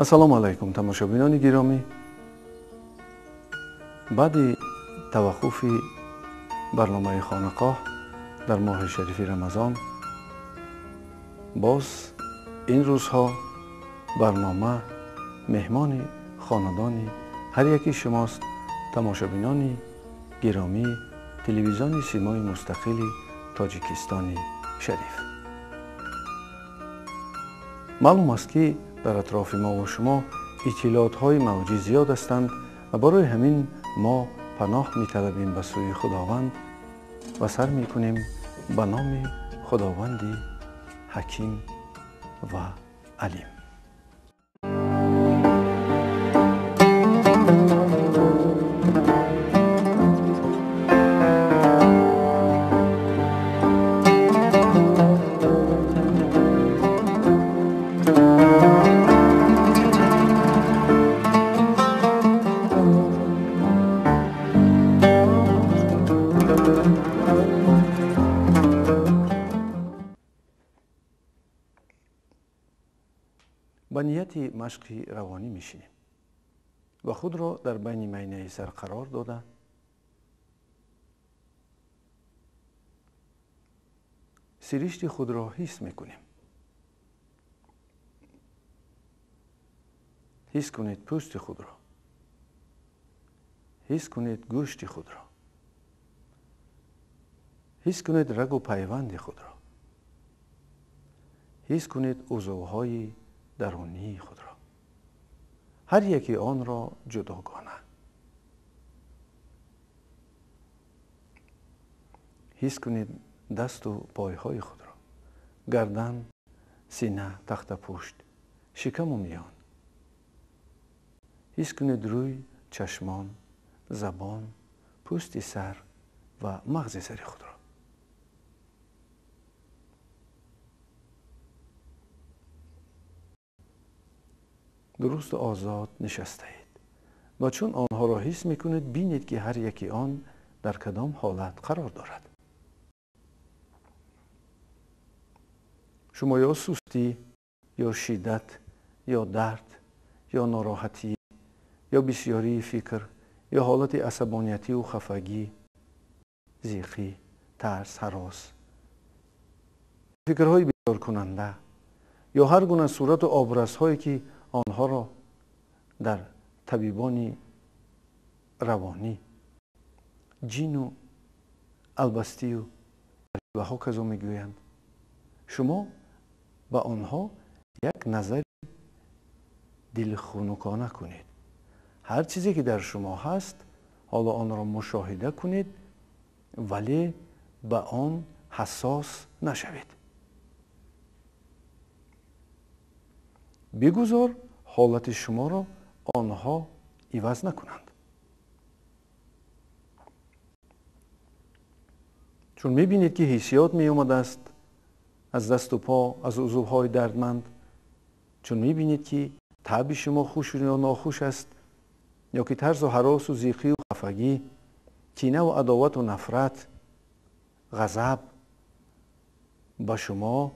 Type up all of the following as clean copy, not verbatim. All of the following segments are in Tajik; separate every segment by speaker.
Speaker 1: Ассалому алайкум, тамошобинони гиромӣ. Баъди таваққуфи барномаи хонақоҳ дар моҳи шарифи Рамазон, боз ин рӯзҳо барнома меҳмони хонадони ҳар яки шумост, тамошобинони гиромии телевизиони Симои Мустақили Тоҷикистони шариф. Маълум аст, ки дар атрофи мо ва шумо иттилоотҳои мавҷӣ зиёд ҳастанд ва барои ҳамин мо паноҳ металабем ба сӯи Худованд ва сар мекунем ба номи Худованди Ҳаким ва Алим. Ба нияти машқи равонӣ мешинем ва худро дар байни майнаи сар қарор дода, сиришти худро ҳис мекунем. Ҳис кунед пӯсти худро, ҳис кунед гӯшти худро, ҳис кунед рагу пайванди худро, ҳис кунед узвҳои дарунии худро, ҳар яке онро ҷудогона. Ҳис кунед дасту пойҳои худро, гардан, сина, тахтапушт, шикаму миён. Ҳис кунед рӯй, чашмон, забон, пӯсти сар ва мағзи сари худро. Дурусту озод нишастаед ва чун онҳоро ҳис мекунед, бинед, ки ҳар яки он дар кадом ҳолат қарор дорад. Шумо ё сустӣ, ё шиддат, ё дард, ё нороҳатӣ, ё бисёрии фикр, ё ҳолати асабониятиву хафагӣ, зиқӣ, тарс, ҳарос, фикрҳои бедоркунанда ё ҳар гуна сурату образҳое, ки онҳоро дар табибони равонӣ ҷину албастию ва ҳоказо мегӯянд, шумо ба онҳо як назари дилхунукона кунед. Ҳар чизе ки дар шумо ҳаст, ҳоло онро мушоҳида кунед, вале ба он ҳассос нашавед. Бигузор ҳолати шуморо онҳо иваз накунанд. Чун мебинед, ки ҳиссиёт меомадааст аз дасту по, аз узвҳои дардманд, чун мебинед, ки таъби шумо хуш ё нохуш аст, ё ки тарсу ҳаросу зиқию хафагӣ, кинаву адовату нафрат, ғазаб ба шумо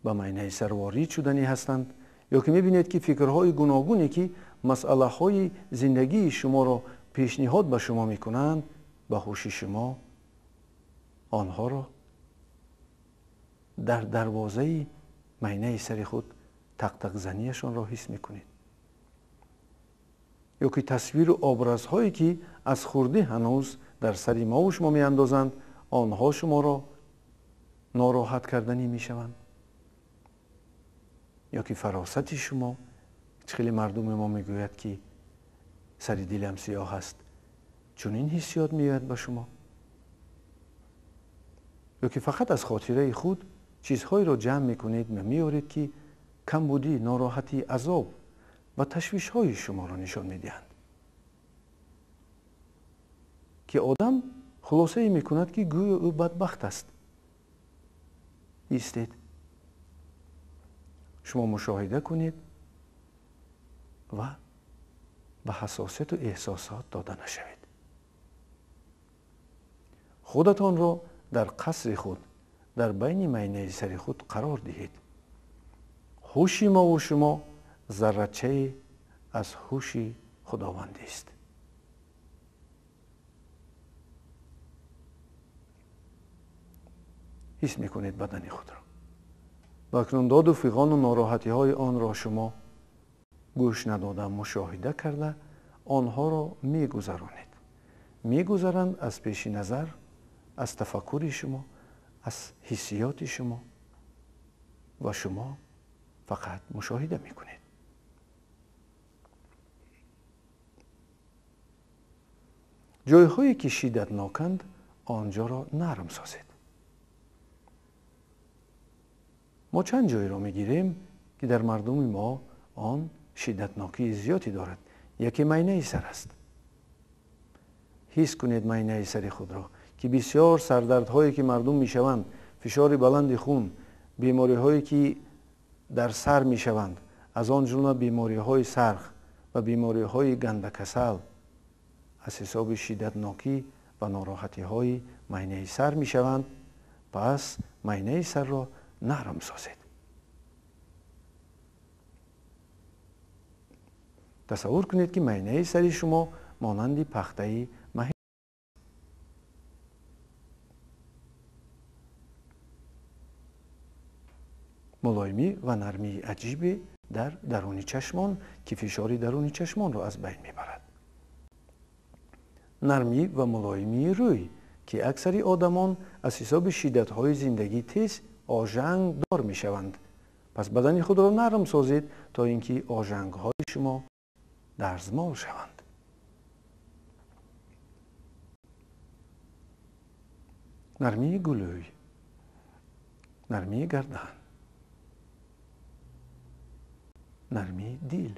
Speaker 1: ба майнаи сар ворид шуданӣ ҳастанд, ё ки мебинед, ки фикрҳои гуногуне, ки масъалаҳои зиндагии шуморо пешниҳод ба шумо мекунанд, ба ҳуши шумо онҳоро дар дарвозаи майнаи сари худ тақтақзанияшонро ҳис мекунед, ё ки тасвиру образҳое, ки аз хурдӣ ҳанӯз дар сари мову шумо меандозанд, онҳо шуморо нороҳат карданӣ мешаванд, ё ки фаросати шумо, хеле мардуми мо мегӯяд, ки сари дилам сиёҳ аст, чунин ҳиссиёт меояд ба шумо, ё ки фақат аз хотираи худ чизҳоеро ҷамъ мекунед ва меоред, ки камбудӣ, нороҳатӣ, азоб ва ташвишҳои шуморо нишон медиҳанд, ки одам хулосае мекунад, ки гӯё ӯ бадбахт аст. Истед, шумо мушоҳида кунед ва ба ҳассосияту эҳсосот дода нашавед. Худатонро дар қасри худ, дар байни майнаи сари худ қарор диҳед. Ҳуши мову шумо заррачае аз ҳуши худовандӣ аст. Ҳис мекунед бадани худро ва акнун доду фиғону нороҳатиҳои онро шумо гӯш надода мушоҳида карда онҳоро мегузаронед. Мегузаранд аз пеши назар, аз тафаккури шумо, аз ҳиссиёти шумо ва шумо фақат мушоҳида мекунед. Ҷойҳое ки шиддатноканд, онҷоро нарм созед. Мо чанд ҷойро мегирем ки дар мардуми мо он шиддатнокии зиёде дорад. Яке майнаи сар аст. Ҳис кунед майнаи сари худро ки бисёр сардардҳое ки мардум мешаванд, фишори баланди хун, бемориҳое ки дар сар мешаванд, аз он ҷумла бемориҳои сарх ва бемориҳои гандакасал аз ҳисоби шиддатнокӣ ва нороҳатиҳои майнаи сар мешаванд. Пас майнаи сарро нарм созед. Тасаввур кунед ки майнаи сари шумо монанди пахтаи маҳин. Мулоимӣ ва нармии аҷибе дар даруни чашмон ки фишори даруни чашмонро аз байн мебарад. Нармӣ ва мулоимии рӯй ки аксари одамон аз ҳисоби шиддатҳои зиндагӣ тез ожангдор мешаванд. Пас бадани худро нарм созед то ин ки ожангҳои шумо дарзмол шаванд. Нармии гулӯй, нармии гардан, нармии дил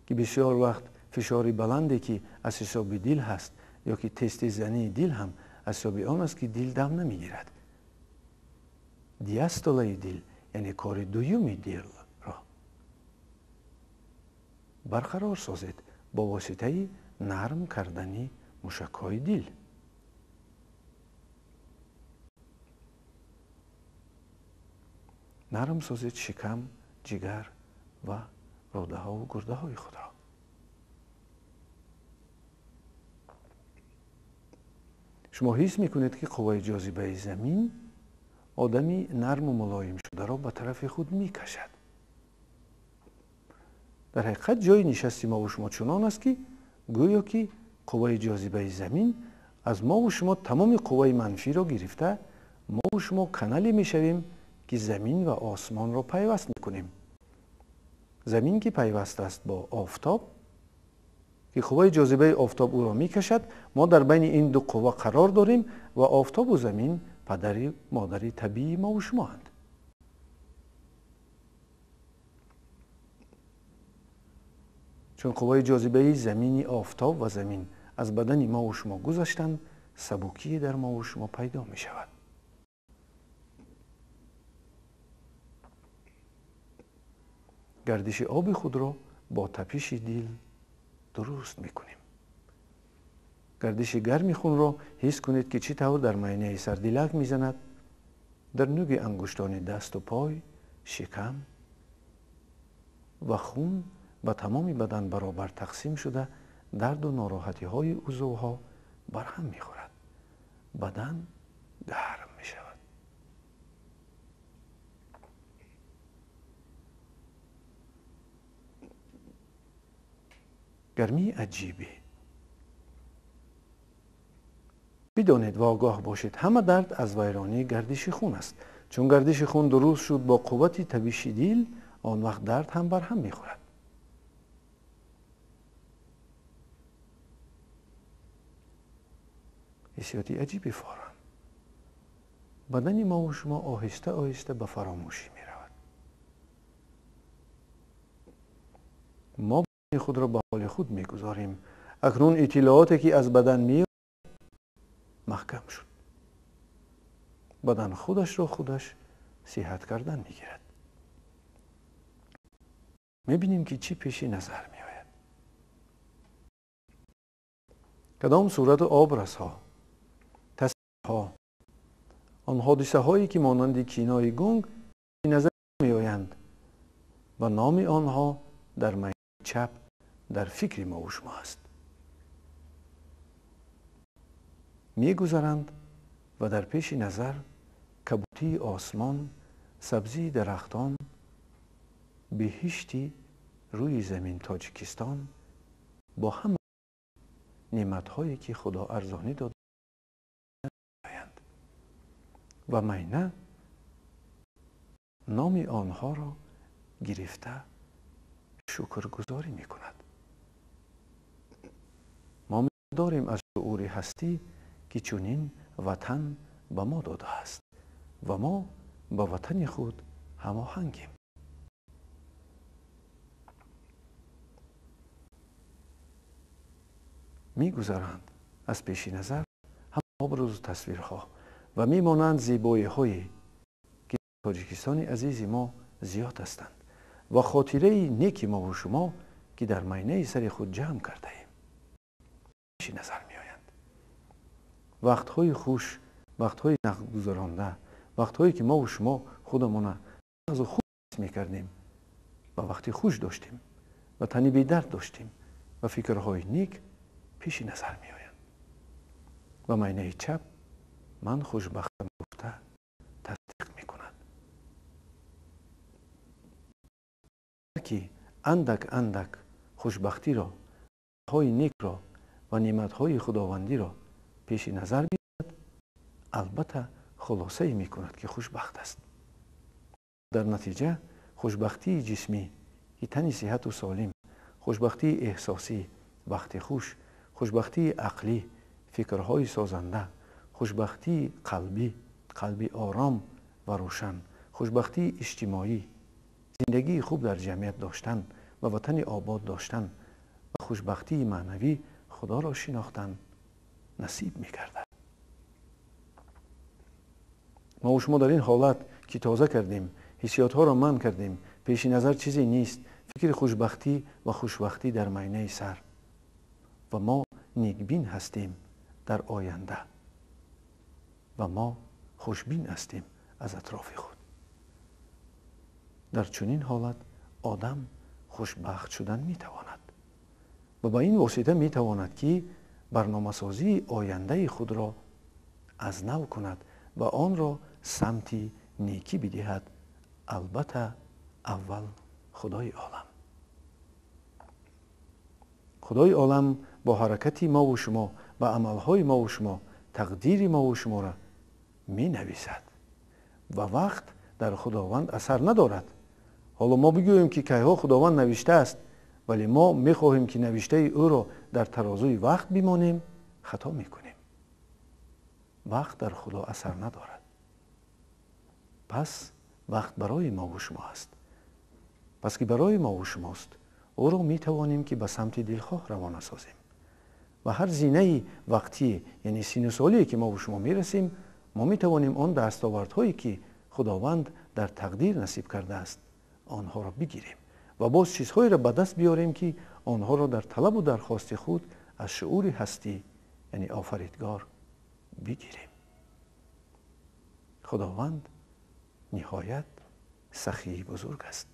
Speaker 1: ки бисёр вақт фишори баланде ки аз ҳисоби дил ҳаст ё ки тез-теззании дил ҳам аз ҳисоби он аст ки дил дам намегирад. Диастолаи дил, яъне кори дуюми дилро барқарор созед бо воситаи нарм кардани мушакҳои дил. Нарм созед шикам, ҷигар ва рӯдаҳову гурдаҳои худро. Шумо ҳис мекунед ки қувваи ҷозибаи замин одами нарму мулоим шударо ба тарафи худ мекашад. Дар ҳақиқат ҷои нишасти мову шумо чунон аст ки гӯё ки қувваи ҷозибаи замин аз мову шумо тамоми қувваи манфиро гирифта, мову шумо канале мешавем ки замин ва осмонро пайваст мекунем. Замин ки пайваст аст бо офтоб, ки қувваи ҷозибаи офтоб ӯро мекашад, мо дар байни ин ду қувва қарор дорем ва офтобу замин падари модари табиии мову шумоанд. Чун қувваи ҷозибаи замини офтоб ва замин аз бадани мову шумо гузаштанд, сабукие дар мову шумо пайдо мешавад. Гардиши оби худро бо тапиши дил дуруст мекунем. Гардиши гарми хунро ҳис кунед ки чӣ тавр дар майнаи сар дилак мезанад, дар нуги ангуштони дасту пой, шикам ва хун ба тамоми бадан баробар тақсим шуда, дарду нороҳатиҳои узвҳо барҳам мехӯрад. Бадан гарм мешавад. Гармии аҷибе. Бидонед ва огоҳ бошед, ҳама дард аз вайронии гардиши хун аст. Чун гардиши хун дуруст шуд бо қуввати табиши дил, он вақт дард ҳам барҳам мехӯрад. Ҳиссиёти аҷиби форам. Бадани мову шумо оҳиста оҳиста ба фаромӯшӣ меравад. Мо бадани худро ба ҳоли худ мегузорем. Акнун иттилооте ки аз бадан меояд маҳкам шуд. Бадан худашро худаш сиҳат кардан мегирад. Мебинем ки чӣ пеши назар меояд. Кадом сурату образҳо, тасвирҳо, он ҳодисаҳое ки монанди кинои гунг назар меоянд, ва номи онҳо дар майнаи чап дар фикри мо ва шумо аст. Мегузаранд ва дар пеши назар кабутии осмон, сабзии дарахтон, беҳишти рӯи замин Тоҷикистон бо ҳама неъматҳое ки Худо арзонӣ додаанд ва майна номи онҳоро гирифта шукргузорӣ мекунад. Мо дорем аз шуури ҳастӣ ки чунин ватан ба мо додааст ва мо ба ватани худ ҳамоҳангем. Мегузаранд аз пеши назар ҳама образу тасвирҳо ва мемонанд зебоиҳое ки Тоҷикистони азизи мо зиёд ҳастанд ва хотираи неки мо ва шумо ки дар майнаи сари худ ҷамъ кардаем пеши назар меоянд. Вақтҳои хуш, вақтҳои нақдгузаронда, вақтҳое ки мо ва шумо худамона нағзу хуш ҳис мекардем ва вақти хуш доштем ва тани бедард доштем ва фикрҳои нек пеши назар меоянд. Ва майнаи чап ман хушбахтам гуфта тасдиқ мекунад. Ки андак андак хушбахтиро, ҳои некро ва неъматҳои худовандиро пеши назар биёрад, албатта хулосае мекунад ки хушбахт аст. Дар натиҷа хушбахтии ҷисмӣ ки тани сиҳату солим, хушбахтии эҳсосӣ, вақти хуш, хушбахтии ақлӣ, фикрҳои созанда, хушбахтии қалбӣ, қалби ором ва рӯшан, хушбахтии иҷтимоӣ, зиндагии хуб дар ҷамъият доштан ва ватани обод доштан ва хушбахтии маънавӣ Худоро шинохтан насиб мекардад. Мо ва шумо дар ин ҳолат ки тоза кардем, ҳиссиётҳоро манъ кардем, пеши назар чизе нест, фикри хушбахтӣ ва хушвақтӣ дар майнаи сар ва мо некбин ҳастем дар оянда ва мо хушбин ҳастем аз атрофи худ. Дар чунин ҳолат одам хушбахт шудан метавонад ва ба ин восита метавонад ки барномасозии ояндаи худро аз нав кунад ва онро самти некӣ бидиҳад, албатта аввал Худои олам. Худои олам бо ҳаракати мо ва шумо, ба амалҳои мо ва шумо, тақдири мо ва шуморо менависад ва вақт дар Худованд асар надорад. Ҳоло мо бигӯем ки кайҳо Худованд навиштааст, вале мо мехоҳем ки навиштаи ӯро дар тарозуи вақт бимонем, хато мекунем. Вақт дар Худо асар надорад. Пас вақт барои мо ва шумо аст. Пас ки барои мо ва шумост, ӯро метавонем ки ба самти дилхоҳ равона созем. Ва ҳар зинаи вақтӣ, яъне сину солие ки мо ва шумо мерасем, мо метавонем он дастовардҳое ки Худованд дар тақдир насиб кардааст, онҳоро бигирем ва боз чизҳоеро ба даст биёрем ки онҳоро дар талабу дархости худ аз шуури ҳастӣ, яъне офаридгор, бигирем. Худованд ниҳоят сахии бузург аст.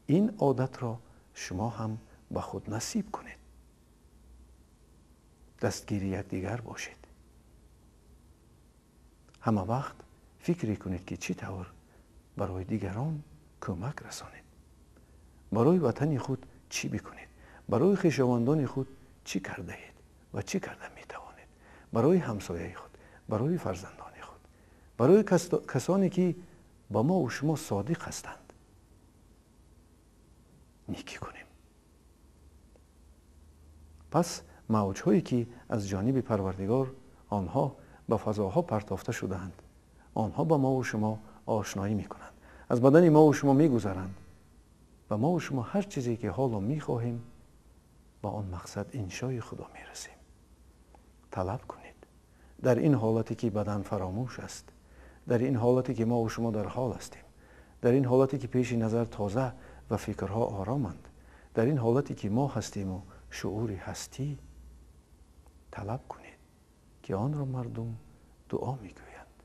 Speaker 1: Ин одатро шумо ҳам ба худ насиб кунед. Дастгири якдигар бошед. Ҳама вақт фикре кунед ки чӣ тавр барои дигарон кӯмак расонед. Барои ватани худ чӣ бикунед? Барои хешовандони худ чӣ кардаед ва чӣ карда метавонед? Барои ҳамсояи худ, барои фарзандони худ, барои касоне ки ба мо ва шумо содиқ ҳастанд, некӣ кунем. Пас мавҷҳое ки аз ҷониби Парвардигор онҳо ба фазоҳо партофта шудаанд, онҳо ба мо ва шумо ошноӣ мекунанд, аз бадани мо ва шумо мегузаранд ва мо ва шумо ҳар чизе ки ҳоло мехоҳем ба он мақсад иншои Худо мерасем. Талаб кунед. Дар ин ҳолате ки бадан фаромӯш аст, дар ин ҳолате ки мо ва шумо дар ҳол ҳастем, дар ин ҳолате ки пеши назар тоза ва фикрҳо ороманд, дар ин ҳолате ки мо ҳастему шуури ҳастӣ, талаб кунед ки онро мардум дуо мегӯянд.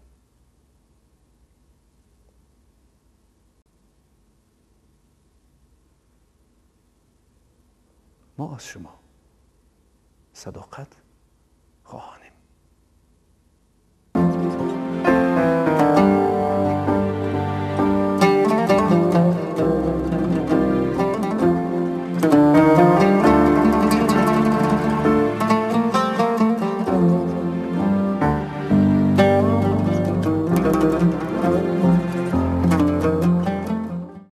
Speaker 1: Мо аз шумо садоқат хоҳонем.